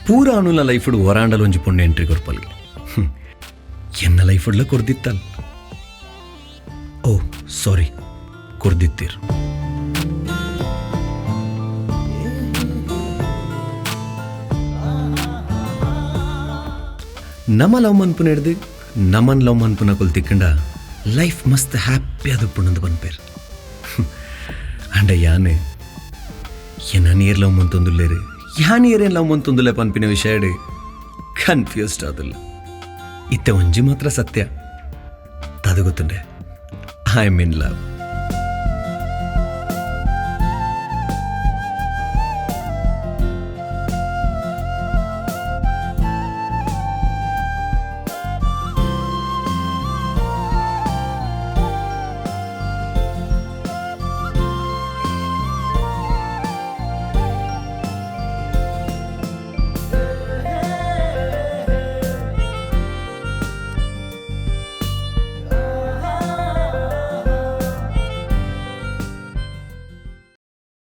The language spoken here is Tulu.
ಪೂರ ಅನುಲ ಲೈಫುಡು ಒರಾಂಡಲ ಒಂಜಿ ಪೊಣ್ಣು ಎಂಟ್ರಿ ಕೊರ್ಪಲ್ಗೆ. ಎನ್ನ ಲೈಫುಡ್ಲ ಕೊರ್ದಿತ್ತಲ್. ಓ ಸಾರಿ, ಕೊರ್ದಿತ್ತೀರ್. ನಮ ಲವ್ ಮನ್ಪುನ ಹಿಡ್ದು ನಮನ್ ಲವ್ ಮನ್ಪುನಕುಲು ತಿಕ್ಕಂಡ ಲೈಫ್ ಮಸ್ತ್ ಹ್ಯಾಪಿ ಆದುಪ್ಪುಂಡು ಪನ್ಪೇರ್. ಅಂಡ ಯಾನೆ ಎನ್ನ ನೀರ್ ಲವ್ ಮಂತೊಂದುಲ್ಲೇರು, ಯಾನ್ ಏರೇನ್ ಲವ್ ಮಂತೊಂದುಲ್ಲೆ ಪನ್ಪಿನ ವಿಷಯಡ್ ಕನ್ಫ್ಯೂಸ್ಡ್ ಆದುಲ್ಲ. ಇತ್ತೆ ಒಂಜಿ ಮಾತ್ರ ಸತ್ಯ, ತದು ಗೊತ್ತುಂಡೆ, I am in love.